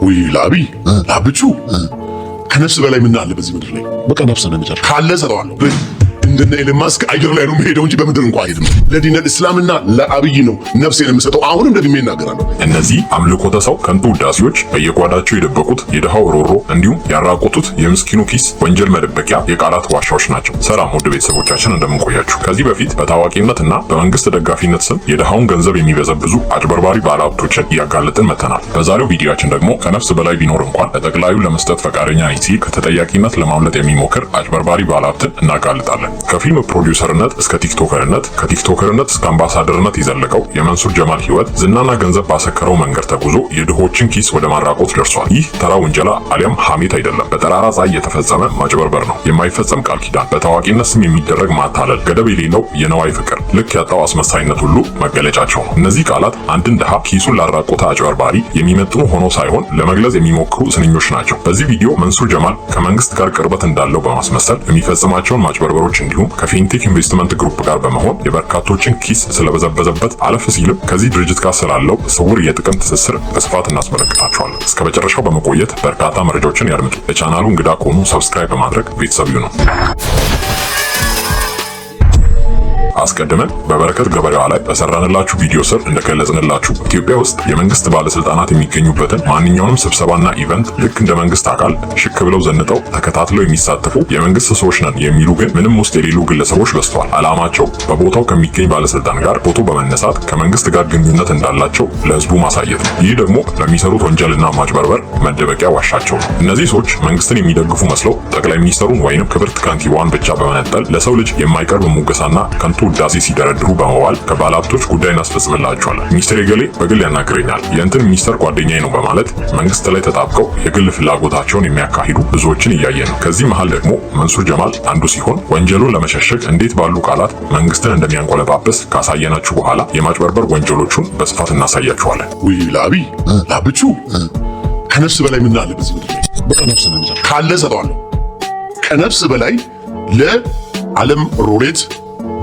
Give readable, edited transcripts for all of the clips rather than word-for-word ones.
ውይ ለአብይ ለአብቹ ከነፍስ በላይ ምን አለ በዚህ ምድር ላይ? በቃ ነፍስ ነው የሚጨርሰው። ካለ ሰጠዋለሁ። እንደነ ኤለን ማስክ አየር ላይ ነው የምሄደው እንጂ በምድር እንኳን አይሄድም። ለዲነል እስላምና ለአብይ ነው ነፍሴን የምሰጠው። አሁንም ደግሜ እናገራለሁ። እነዚህ አምልኮተ ሰው ከንቱ ውዳሴዎች በየጓዳቸው የደበቁት የድሃው ሮሮ እንዲሁም ያራቆቱት የምስኪኑ ኪስ ወንጀል መደበቂያ የቃላት ዋሻዎች ናቸው። ሰላም ውድ ቤተሰቦቻችን እንደምንቆያችሁ። ከዚህ በፊት በታዋቂነትና በመንግስት ደጋፊነት ስም የድሃውን ገንዘብ የሚበዘብዙ አጭበርባሪ ባለሀብቶችን እያጋለጥን መተናል። በዛሬው ቪዲዮአችን ደግሞ ከነፍስ በላይ ቢኖር እንኳን ለጠቅላዩ ለመስጠት ፈቃደኛ ነኝ ሲል ከተጠያቂነት ለማምለጥ የሚሞክር አጭበርባሪ ባለሀብትን እናጋልጣለን። ከፊልም ፕሮዲውሰርነት እስከ ቲክቶከርነት፣ ከቲክቶከርነት እስከ አምባሳደርነት የዘለቀው የመንሱር ጀማል ህይወት ዝናና ገንዘብ ባሰከረው መንገድ ተጉዞ የድሆችን ኪስ ወደ ማራቆት ደርሷል። ይህ ተራ ውንጀላ አሊያም ሐሜት አይደለም። በጠራራ ፀሐይ የተፈጸመ ማጭበርበር ነው። የማይፈጸም ቃል ኪዳን፣ በታዋቂነት ስም የሚደረግ ማታለል፣ ገደብ የሌለው የነዋይ ፍቅር፣ ልክ ያጣው አስመሳይነት ሁሉ መገለጫቸው ነው። እነዚህ ቃላት አንድን ድሃ ኪሱን ላራቆተ አጭበርባሪ የሚመጥኑ ሆኖ ሳይሆን ለመግለጽ የሚሞክሩ ስንኞች ናቸው። በዚህ ቪዲዮ መንሱር ጀማል ከመንግስት ጋር ቅርበት እንዳለው በማስመሰል የሚፈጽማቸውን ማጭበርበሮች እንዲሁም ከፊንቴክ ኢንቨስትመንት ግሩፕ ጋር በመሆን የበርካቶችን ኪስ ስለበዘበዘበት አለፍ ሲልም ከዚህ ድርጅት ጋር ስላለው ስውር የጥቅም ትስስር በስፋት እናስመለክታቸዋለን። እስከ መጨረሻው በመቆየት በርካታ መረጃዎችን ያድምጡ። ለቻናሉ እንግዳ ከሆኑ subscribe በማድረግ ቤተሰብ ይሁኑ። አስቀድመን በበረከት ገበሬዋ ላይ በሰራንላችሁ ቪዲዮ ስር እንደገለጽንላችሁ ኢትዮጵያ ውስጥ የመንግስት ባለስልጣናት የሚገኙበትን ማንኛውንም ስብሰባና event ልክ እንደ መንግስት አካል ሽክ ብለው ዘንጠው ተከታትለው የሚሳተፉ የመንግስት ሰዎች ነን የሚሉ ግን ምንም ውስጥ የሌሉ ግለሰቦች በዝተዋል። ዓላማቸው በቦታው ከሚገኝ ባለስልጣን ጋር ፎቶ በመነሳት ከመንግስት ጋር ግንኙነት እንዳላቸው ለህዝቡ ማሳየት ነው። ይህ ደግሞ ለሚሰሩት ወንጀልና ማጭበርበር መደበቂያ ዋሻቸው ነው። እነዚህ ሰዎች መንግስትን የሚደግፉ መስለው ጠቅላይ ሚኒስትሩን ወይንም ክብርት ከንቲባዋን ብቻ በመነጠል ለሰው ልጅ የማይቀርብ ሙገሳና ከንቱ ውዳሴ ሲደረድሩ በመዋል ከባለሀብቶች ጉዳይ እናስፈጽምላቸዋለን፣ ሚኒስትር ገሌ በግል ያናግረኛል፣ የእንትን ሚኒስተር ጓደኛዬ ነው በማለት መንግስት ላይ ተጣብቀው የግል ፍላጎታቸውን የሚያካሂዱ ብዙዎችን እያየ ነው። ከዚህ መሃል ደግሞ መንሱር ጀማል አንዱ ሲሆን ወንጀሉን ለመሸሸግ እንዴት ባሉ ቃላት መንግስትን እንደሚያንቆለጳጵስ ካሳየናችሁ በኋላ የማጭበርበር ወንጀሎቹን በስፋት እናሳያችኋለን። ውይ ለአብይ ለአብቹ ከነፍስ በላይ ምን አለ በዚህ ምድር ላይ? በቃ ነፍስ ነው የሚጨርሰው። ካለ ሰጠዋለሁ። ከነፍስ በላይ ለዓለም ሎሬት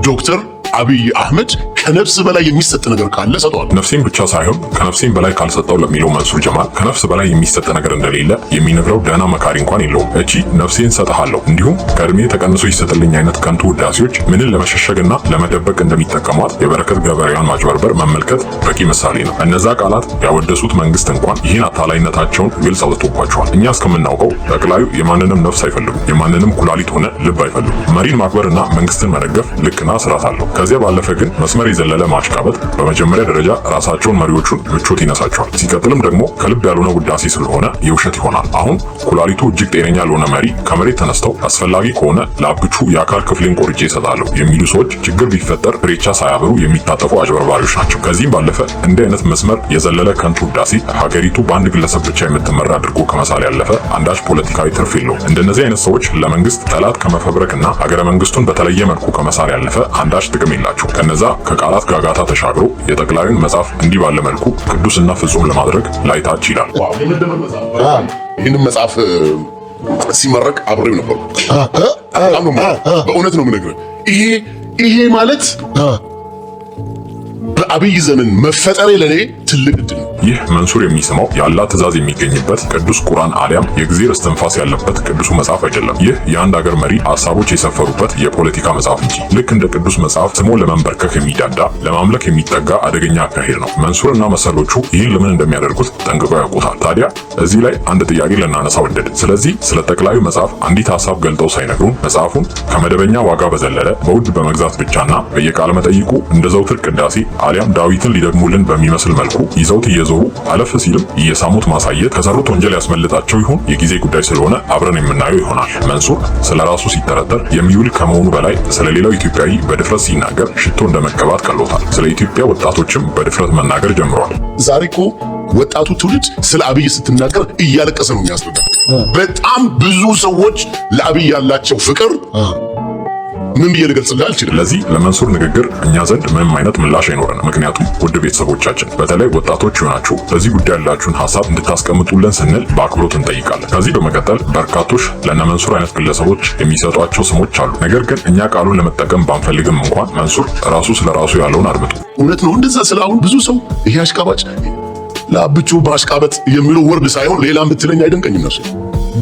ዶክተር አብይ አህመድ ከነፍስ በላይ የሚሰጥ ነገር ካለ ሰጠዋለሁ። ነፍሴን ብቻ ሳይሆን ከነፍሴን በላይ ካልሰጠው ለሚለው መንሱር ጀማል ከነፍስ በላይ የሚሰጥ ነገር እንደሌለ የሚነግረው ደህና መካሪ እንኳን የለውም። እቺ ነፍሴን ሰጥሃለሁ እንዲሁም ከእድሜ ተቀንሶ ይሰጥልኝ አይነት ከንቱ ውዳሴዎች ምንን ለመሸሸግና ለመደበቅ እንደሚጠቀሟት የበረከት ገበሬዋን ማጭበርበር መመልከት በቂ ምሳሌ ነው። እነዛ ቃላት ያወደሱት መንግስት እንኳን ይህን አታላይነታቸውን ግልጽ አውጥቶባቸዋል። እኛ እስከምናውቀው ጠቅላዩ የማንንም ነፍስ አይፈልጉም፣ የማንንም ኩላሊት ሆነ ልብ አይፈልጉም። መሪን ማክበርና መንግስትን መደገፍ ልክና ስርዓት አለው። ከዚያ ባለፈ ግን መስመር የዘለለ ማሽቃበጥ በመጀመሪያ ደረጃ ራሳቸውን መሪዎቹን ምቾት ይነሳቸዋል። ሲቀጥልም ደግሞ ከልብ ያልሆነ ውዳሴ ስለሆነ የውሸት ይሆናል። አሁን ኩላሊቱ እጅግ ጤነኛ ለሆነ መሪ ከመሬት ተነስተው አስፈላጊ ከሆነ ለአብቹ የአካል ክፍሌን ቆርጬ እሰጣለሁ የሚሉ ሰዎች ችግር ቢፈጠር ፍሬቻ ሳያበሩ የሚታጠፉ አጭበርባሪዎች ናቸው። ከዚህም ባለፈ እንዲህ አይነት መስመር የዘለለ ከንቱ ውዳሴ ሀገሪቱ በአንድ ግለሰብ ብቻ የምትመራ አድርጎ ከመሳል ያለፈ አንዳች ፖለቲካዊ ትርፍ የለውም። እንደነዚህ አይነት ሰዎች ለመንግስት ጠላት ከመፈብረክና ሀገረ መንግስቱን በተለየ መልኩ ከመሳል ያለፈ አንዳች ጥቅም የላቸው። ከነዛ ከቃላት ጋጋታ ተሻግሮ የጠቅላዩን መጽሐፍ እንዲህ ባለ መልኩ ቅዱስና ፍጹም ለማድረግ ላይታች ይላል። wow የመደመር መጽሐፍ። ይህንን መጽሐፍ ሲመረቅ አብሬው ነበርኩ። በጣም ነው በእውነት ነው የምነግርህ። ይሄ ማለት በአብይ ዘመን መፈጠሬ ለኔ ትልቅ እድል ነው። ይህ መንሱር የሚስመው የአላህ ትእዛዝ የሚገኝበት ቅዱስ ቁርአን አሊያም የእግዚአብሔር እስትንፋስ ያለበት ቅዱሱ መጽሐፍ አይደለም። ይህ የአንድ አገር መሪ ሀሳቦች የሰፈሩበት የፖለቲካ መጽሐፍ እንጂ ልክ እንደ ቅዱስ መጽሐፍ ስሞ ለመንበርከክ የሚዳዳ ለማምለክ የሚጠጋ አደገኛ አካሄድ ነው። መንሱርና መሰሎቹ ይህን ለምን እንደሚያደርጉት ጠንቅቀው ያውቁታል። ታዲያ እዚህ ላይ አንድ ጥያቄ ልናነሳ ወደድን። ስለዚህ ስለ ጠቅላዩ መጽሐፍ አንዲት ሀሳብ ገልጠው ሳይነግሩን መጽሐፉን ከመደበኛ ዋጋ በዘለለ በውድ በመግዛት ብቻና በየቃለ መጠይቁ እንደ ዘውትር ቅዳሴ አሊያም ዳዊትን ሊደግሙልን በሚመስል መልኩ ይዘውት እየዞሩ አለፍ ሲልም እየሳሙት ማሳየት ከሰሩት ወንጀል ያስመልጣቸው ይሆን? የጊዜ ጉዳይ ስለሆነ አብረን የምናየው ይሆናል። መንሱር ስለ ራሱ ሲጠረጠር የሚውል ከመሆኑ በላይ ስለሌላው ኢትዮጵያዊ በድፍረት ሲናገር ሽቶ እንደመቀባት ቀሎታል። ስለ ኢትዮጵያ ወጣቶችም በድፍረት መናገር ጀምሯል። ዛሬ እኮ ወጣቱ ትውልድ ስለ አብይ ስትናገር እያለቀሰ ነው የሚያስረዳ። በጣም ብዙ ሰዎች ለአብይ ያላቸው ፍቅር ምን ብዬ ልገልጽልህ አልችልም። ለዚህ ለመንሱር ንግግር እኛ ዘንድ ምንም አይነት ምላሽ አይኖረንም። ምክንያቱም ውድ ቤተሰቦቻችን በተለይ ወጣቶች የሆናችሁ በዚህ ጉዳይ ያላችሁን ሀሳብ እንድታስቀምጡልን ስንል በአክብሮት እንጠይቃለን። ከዚህ በመቀጠል በርካቶች ለነመንሱር አይነት ግለሰቦች የሚሰጧቸው ስሞች አሉ። ነገር ግን እኛ ቃሉን ለመጠቀም ባንፈልግም እንኳን መንሱር ራሱ ስለ ራሱ ያለውን አድምጡ። እውነት ነው። እንደዛ ስለ አሁን ብዙ ሰው ይሄ አሽቃባጭ ለአብቹ ማሽቃበጥ የሚለው word ሳይሆን ሌላም ብትለኝ አይደንቀኝም። ነፍሴ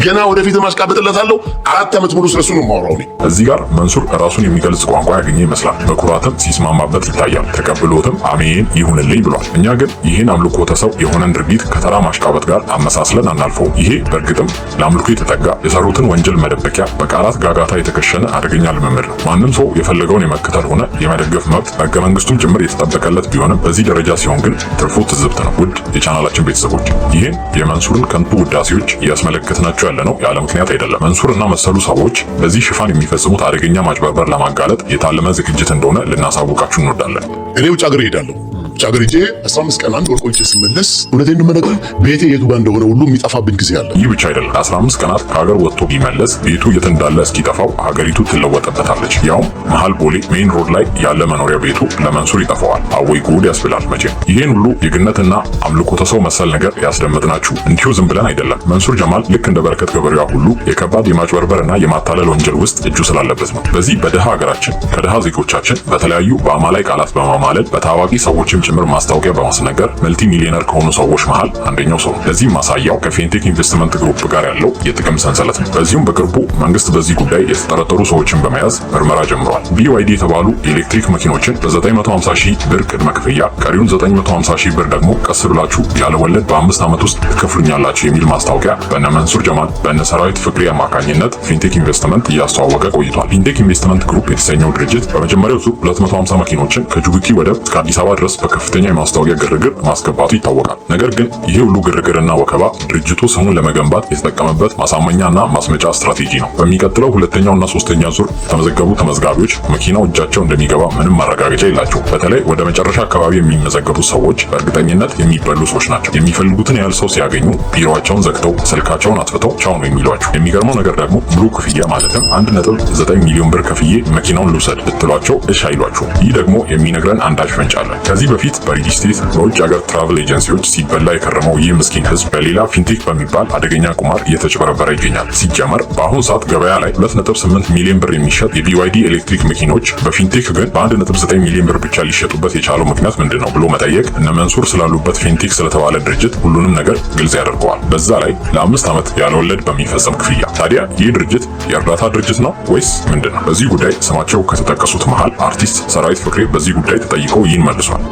ገና ወደፊት ማሽቃበጥለታለሁ። 4 ዓመት ሙሉ ስለሱ ነው የማወራው እኔ። እዚህ ጋር መንሱር ራሱን የሚገልጽ ቋንቋ ያገኘ ይመስላል። በኩራትም ሲስማማበት ይታያል። ተቀብሎትም አሜን ይሁንልኝ ብሏል። እኛ ግን ይህን አምልኮተ ሰው የሆነን ድርጊት ከተራ ማሽቃበጥ ጋር አመሳስለን አናልፈውም። ይሄ በእርግጥም ለአምልኮ የተጠጋ፣ የሰሩትን ወንጀል መደበቂያ፣ በቃላት ጋጋታ የተከሸነ አደገኛ ልምምድ ነው። ማንም ሰው የፈለገውን የመከተል ሆነ የመደገፍ መብት በሕገ መንግስቱም ጭምር የተጠበቀለት ቢሆንም በዚህ ደረጃ ሲሆን ግን ትርፉ ትዝብት ነው። ውድ የቻናላችን ቤተሰቦች፣ ይህን የመንሱርን ከንቱ ውዳሴዎች እያስመለከትናቸው ያለ ነው ያለ ምክንያት አይደለም። መንሱር እና መሰሉ ሰዎች በዚህ ሽፋን የሚፈጽሙት አደገኛ ማጭበርበር ለማጋለጥ የታለመ ዝግጅት እንደሆነ ልናሳውቃችሁ እንወዳለን። እኔ ውጭ ሀገር እሄዳለሁ። ውጭ ሀገር ሄጄ 15 ቀን አንድ ወር ቆይቼ ስመለስ እውነቴን ነው የምነግርህ ቤቴ የቱ ጋር እንደሆነ ሁሉ የሚጠፋብኝ ጊዜ አለ። ይህ ብቻ አይደለም። 15 ቀናት ከሀገር ወጥቶ ቢመለስ ቤቱ የት እንዳለ እስኪጠፋው ሀገሪቱ ትለወጥበታለች። ያውም መሀል ቦሌ main road ላይ ያለ መኖሪያ ቤቱ ለመንሱር ይጠፋዋል። አወይ ጉድ ያስብላል መቼም። ይህን ሁሉ የግነትና አምልኮተ ሰው መሰል ነገር ያስደመጥናችሁ እንዲሁ ዝም ብለን አይደለም። መንሱር ጀማል ልክ እንደ በረከት ገበሬዋ ሁሉ የከባድ የማጭበርበርና የማታለል ወንጀል ውስጥ እጁ ስላለበት ነው። በዚህ በድሃ ሀገራችን ከድሃ ዜጎቻችን በተለያዩ በአማላይ ቃላት በማማለል፣ በታዋቂ ሰዎችም ጭምር ማስታወቂያ በማስነገር multi millionaire ከሆኑ ሰዎች መሃል አንደኛው ሰው ነው። ለዚህም ማሳያው ከፌንቴክ ኢንቨስትመንት ግሩፕ ጋር ያለው የጥቅም ሰንሰለት ነው። በዚሁም በቅርቡ መንግስት በዚህ ጉዳይ የተጠረጠሩ ሰዎችን በመያዝ ምርመራ ጀምሯል። BYD የተባሉ የኤሌክትሪክ መኪኖችን በ950 ሺህ ብር ቅድመ ክፍያ፣ ቀሪውን 950 ሺህ ብር ደግሞ ቀስ ብላችሁ ያለ ወለድ በ5 ዓመት ውስጥ ትከፍሉኛላችሁ የሚል ማስታወቂያ በነ መንሱር ጀማል፣ በነ ሰራዊት ፍቅሪ አማካኝነት ፊንቴክ ኢንቨስትመንት እያስተዋወቀ ቆይቷል። ፊንቴክ ኢንቨስትመንት ግሩፕ የተሰኘው ድርጅት በመጀመሪያው ዙር 250 መኪኖችን ከጅቡቲ ወደብ እስከ አዲስ አበባ ድረስ በከፍተኛ የማስታወቂያ ግርግር ማስገባቱ ይታወቃል። ነገር ግን ይሄ ሁሉ ግርግርና ወከባ ድርጅቱ ስሙን ለመገንባት የተጠቀመበት ማሳመኛና ማስመጫ ስትራቴጂ ነው። በሚቀጥለው ሁለተኛውና ሶስተኛ ዙር የተመዘገቡ ተመዝጋቢዎች መኪናው እጃቸው እንደሚገባ ምንም ማረጋገጫ የላቸውም። በተለይ ወደ መጨረሻ አካባቢ የሚመዘገቡ ሰዎች በእርግጠኝነት የሚበሉ ሰዎች ናቸው። የሚፈልጉትን ያህል ሰው ሲያገኙ ቢሮአቸውን ዘግተው፣ ስልካቸውን አጥፍተው ቻው ነው የሚሏቸው። የሚገርመው ነገር ደግሞ ሙሉ ክፍያ ማለትም 1.9 ሚሊዮን ብር ከፍዬ መኪናውን ልውሰድ ብትሏቸው እሺ አይሏችሁም። ይህ ደግሞ የሚነግረን አንዳች ፍንጭ አለ። ከዚህ በፊት በ real estate፣ በውጭ ሀገር travel ኤጀንሲዎች ሲበላ የከረመው ይህ ምስኪን ህዝብ በሌላ ፊንቴክ በሚባል አደገኛ ቁማር እየተጭበረበረ ይገኛል። ሲጀመር በአሁኑ ሰዓት ገበያ ላይ 2.8 ሚሊዮን ብር የሚሸጥ የ BYD ኤሌክትሪክ መኪኖች በፊንቴክ ግን በ1.9 ሚሊዮን ብር ብቻ ሊሸጡበት የቻለው ምክንያት ምንድን ነው ብሎ መጠየቅ እነ መንሱር ስላሉበት ፊንቴክ ስለተባለ ድርጅት ሁሉንም ነገር ግልጽ ያደርገዋል። በዛ ላይ ለ5 ዓመት ያለወለድ በሚፈጸም ክፍያ። ታዲያ ይህ ድርጅት የእርዳታ ድርጅት ነው ወይስ ምንድን ነው? በዚህ ጉዳይ ስማቸው ከተጠቀሱት መሃል አርቲስት ሰራዊት ፍቅሬ በዚህ ጉዳይ ተጠይቆ ይህን መልሷል።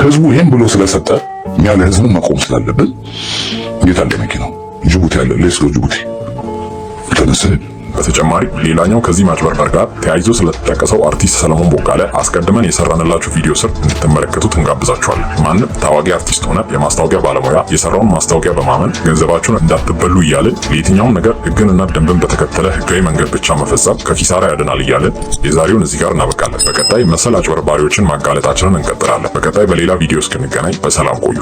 ህዝቡ ይሄን ብሎ ስለሰጠ እኛ ለህዝቡ መቆም ስላለብን የት አለ መኪናው? ጅቡቲ አለ። Let's go ጅቡቲ ተነስን። በተጨማሪ ሌላኛው ከዚህ ማጭበርበር ጋር ተያይዞ ስለተጠቀሰው አርቲስት ሰለሞን ቦጋለ አስቀድመን የሰራንላችሁ ቪዲዮ ስር እንድትመለከቱት እንጋብዛችኋለን። ማንም ታዋቂ አርቲስት ሆነ የማስታወቂያ ባለሙያ የሰራውን ማስታወቂያ በማመን ገንዘባችሁን እንዳትበሉ እያልን፣ ለየትኛውም ነገር ህግንና ደንብን በተከተለ ህጋዊ መንገድ ብቻ መፈጸም ከኪሳራ ያድናል እያልን የዛሬውን እዚህ ጋር እናበቃለን። በቀጣይ መሰል አጭበርባሪዎችን ማጋለጣችንን እንቀጥላለን። በቀጣይ በሌላ ቪዲዮ እስክንገናኝ በሰላም ቆዩ።